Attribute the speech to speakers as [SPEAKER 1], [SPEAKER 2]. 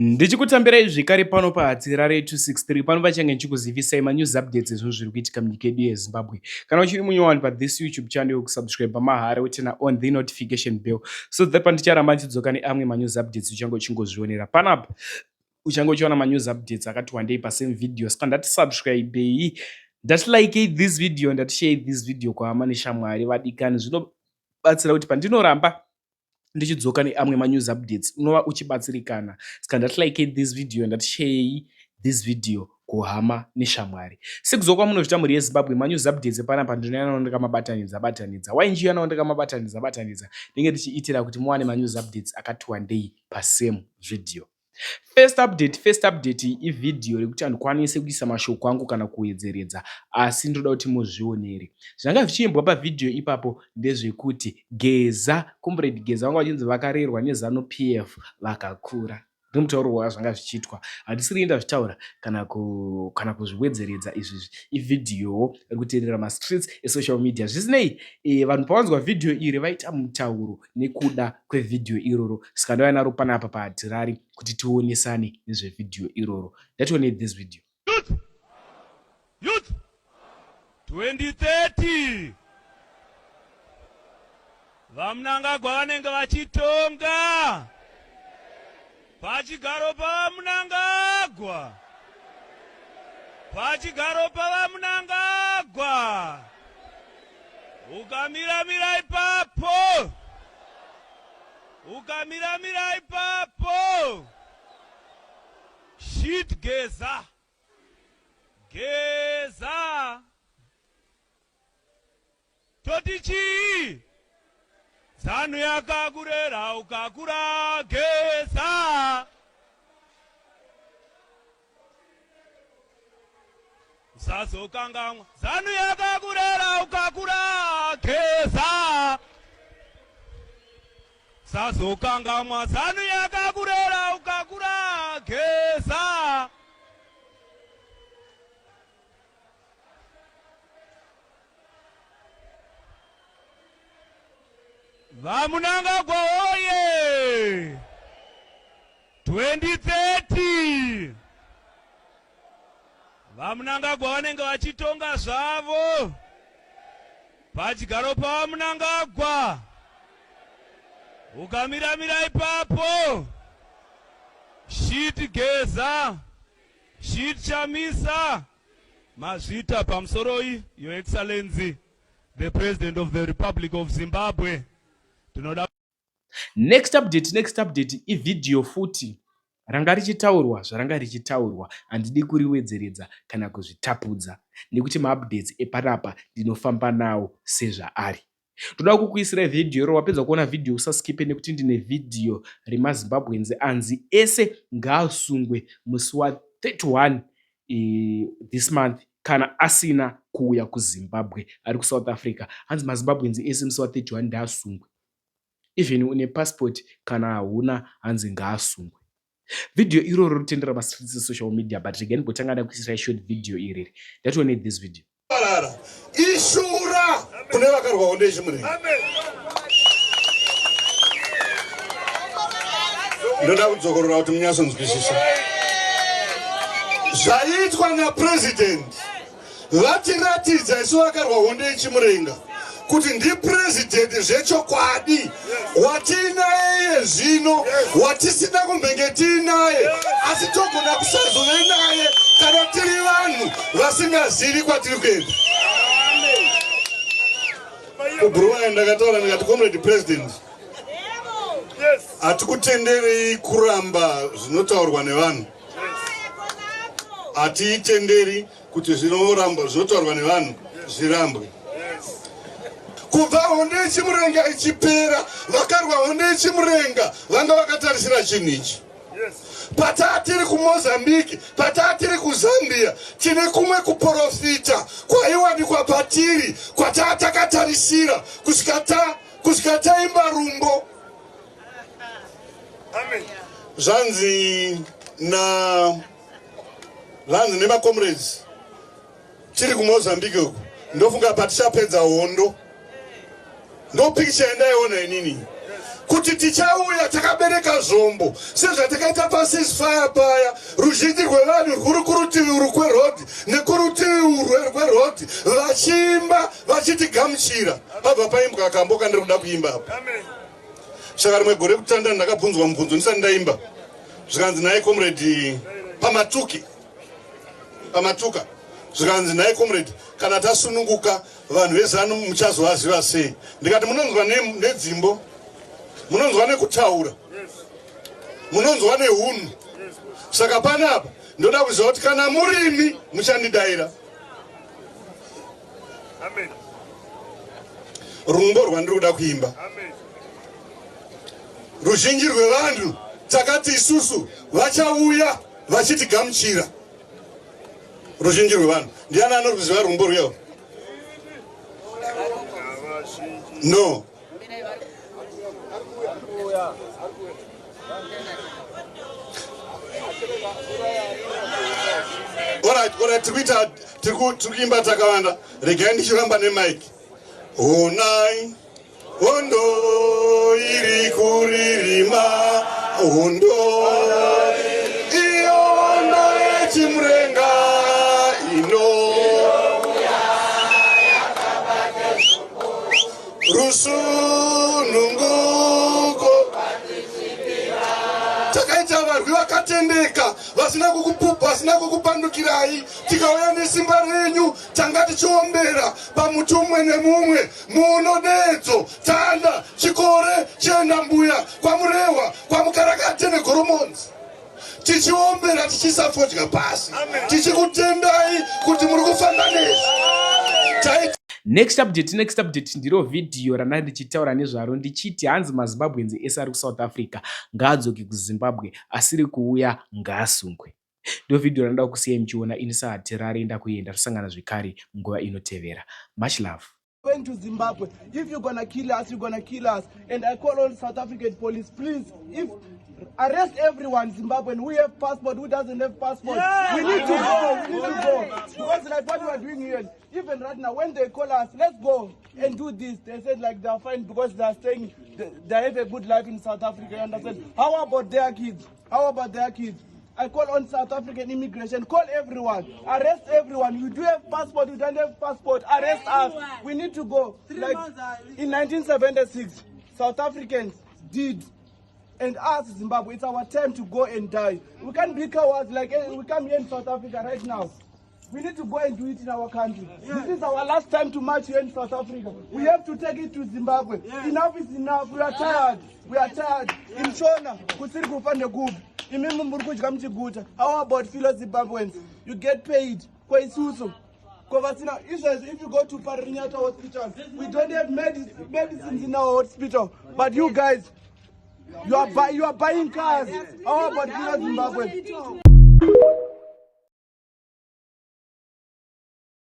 [SPEAKER 1] Ndichikutambirai zvekare pano paHatirare 263 pano pachange ndichikuzivisai manews updates ezvinhu zviri kuitika munyika yedu yeZimbabwe. Kana uchiri munyowani pathis YouTube channel yokusubscribe mahara woturn on the notification bell so that pandicharamba ndichidzoka neamwe manews updates uchange uchingozvionera panapa. Uchange uchiwana manews updates akati wandei pasame video saka ndati subscribei ndati likei this video ndati share this video kuhama neshamwari vadikani zvinobatsira kuti pandinoramba ndichidzoka neamwe manews updates unova uchibatsirikana saka ndati like this video ndati sharei this video kuhama neshamwari sekuziva kwamunozvita mhuri yezimbabwe manews updates epanapa ndinoyanawo ndakamabatanidza batanidza why ndichiyanawo ndakamabatanidza batanidza ndinge ndichiitira kuti muwane manews updates akati wandei pasame video First update, first update iyi ivhidhiyo rekuti handikwanise kuisa mashoko angu kana kuwedzeredza asi ndoda kuti muzvionere. Zvanga zvichiimbwa pavhidhiyo ipapo ndezvekuti Geza, Comrade Geza vanga vachinzi vakarerwa neZanu PF vakakura. Ndomutauro wazvanga zvichiitwa. Handisiri ndazvitaura kana ku, kana kuzviwedzeredza izvizvi. Ivhidhiyowo iri kutenderera mastreets esocial media. Zvisinei, e, vanhu pavanzwa vhidhiyo iri vaita mutauro nekuda kwevhidhiyo iroro saka ndauya naro panapa pahatirari kuti tionesane nezvevhidhiyo iroro ndationei this video
[SPEAKER 2] Youth! Youth! 2030 VaMnangagwa vanenge vachitonga pachigaro paVaMnangagwa pachigaro paVaMnangagwa Ukamiramira ipapo, ukamiramira ipapo. Shit Geza, Geza. Toti chii? Zanu yakakurera ukakura Geza. Usazokangamwa Zanu yakakurera ukakura Geza. Usazokangamwa Zanu yakakurera ukakura Geza. VaMnangagwa woye 2030 VaMnangagwa vanenge vachitonga zvavo pachigaro paVaMnangagwa ukamiramira ipapo shit Geza shit Chamisa mazvita pamusoroi your excellency the president of the republic of Zimbabwe tinoda
[SPEAKER 1] Next update, next update ivhidhiyo futi ranga richitaurwa zvaranga richitaurwa handidi kuriwedzeredza kana kuzvitapudza nekuti maupdates epanapa ndinofamba nawo sezvaari. Ndoda kukuisirai vhidhiyo iro wapedza kuona vhidhiyo usaskipe nekuti ndine vhidhiyo remaZimbabweans anzi ese ngaasungwe musi wa 31 eh, this month kana asina kuuya kuZimbabwe ari kuSouth Africa hanzi maZimbabweans ese musi wa 31 ndaasungwe even une passport kana hauna hanzi ngaasungwe. Video iroro ritendera mastreets esocial media but regai ndimbotanga ndakuisirai short video iriri. Ndatione this video.
[SPEAKER 3] Parara ishura kune vakarwa hondo yechimurenga. Ndoda kudzokorora kuti munyatsonzwisisa zvaitwa napresident Vatiratidza isu vakarwa hondo yeChimurenga kuti ndipresident zvechokwadi watiinaye iye zvino watisina kumbenge tiinaye asi togona kusazove naye kana tiri vanhu vasingazivi kwatiri kuenda. KuBuruwaya ndakataura ndikati comrade president hatikutenderei kuramba zvinotaurwa nevanhu Hatiitenderi kuti zvinorambwa zvinotaurwa nevanhu zvirambwe. Kubva hondo yeChimurenga ichipera, vakarwa hondo yeChimurenga vanga vakatarisira chinhu ichi. Pataa tiri kuMozambique, pataa tiri kuZambia, tine kumwe kuporofita kwaiwanikwa patiri kwataa takatarisira kusvika ta kusvika taimba rumbo. Zvanzi na zvanzi nemacomrades tiri kumozambique uku ndofunga patichapedza hondo ndopikicha yandaiona inini. Kuti tichauya takabereka zvombo sezvatakaita paceasefire paya, ruzhinji rwevanhu rwuri kurutivi urwu kwerodhi nekurutivi urwu rwerodhi vachiimba vachitigamuchira. Pabva paimbwa kambo kandiri kuda kuimba apa. Saka rimwe gore kutanda ndakabvunzwa mubvunzo ndisati ndaimba, zvikanzi naye comrade pamatuki pamatuka, zvikanzi naye comrade, kana tasununguka vanhu veZanu muchazovaziva sei? Ndikati munonzwa nedzimbo, munonzwa nekutaura, munonzwa neunhu. Saka panapa ndoda kuziva kuti kana murimi muchandidaira rumbo rwandiri kuda kuimba. Ruzhinji rwevanhu takati isusu vachauya vachitigamuchira. Ruzhinji rwevanhu, ndiani anoruziva rumbo rweyo? No. Alright, alright, tiri kuita, tiri kuimba takawanda. Regai ndichiramba nemic. Honai hondo iri kuririma, hondo iyo, hondo yechimurenga ino, rusununguko. Takaita varwi vakatendeka vasina kukupandukirai, tikauya nesimba renyu. Tanga tichiombera pamuti umwe nemumwe muno Dedzo, Tanda, Chikore, Chienda, Mbuya, kwaMurehwa, kwaMukarakate neGoromonzi, tichiombera tichiisa fodya pasi, tichikutendai kuti muri kufamba nesu.
[SPEAKER 1] Next update, next update, ndiro vhidhiyo randa ndichitaura nezvaro ndichiti hanzi maZimbabweans ese ari kuSouth Africa ngaadzoke kuZimbabwe, asiri kuuya ngaasungwe. Ndo vhidhiyo randada kusiyai muchiona. Ini saHatirari ndakuenda, tosangana zvekare munguva inotevera. Much love.
[SPEAKER 4] Going to Zimbabwe. If you're gonna kill us, you're gonna kill us. And I call on South African police, please, if arrest everyone Zimbabwean who have passport, who doesn't have passport. We need to go. We need to go. Because like what we are doing here, even right now, when they call us, "Let's go and do this," they said like they are fine because they are staying, they have a good life in South Africa. You understand? How about their kids? How about their kids? I call on South African immigration, call everyone, arrest everyone. You do have passport, you don't have passport, arrest us. We need to go. Like in 1976, South Africans did. And us, Zimbabwe, it's our time to go and die. We can't be cowards like we come here in South Africa right now. We need to go and do it in our country. This is our last time to march here in South Africa. We have to take it to Zimbabwe. Enough is enough. We are tired. We are tired. In Shona, kusiri kufa ndekupi? Imimi muri kudya muchiguta. How about fellow Zimbabweans? You get paid. Kweisusu. Kovasina izvezvi, if you go to Parirenyatwa Hospital, we don't have medicines in our hospital. But you guys, you are buying cars. How about fellow Zimbabweans?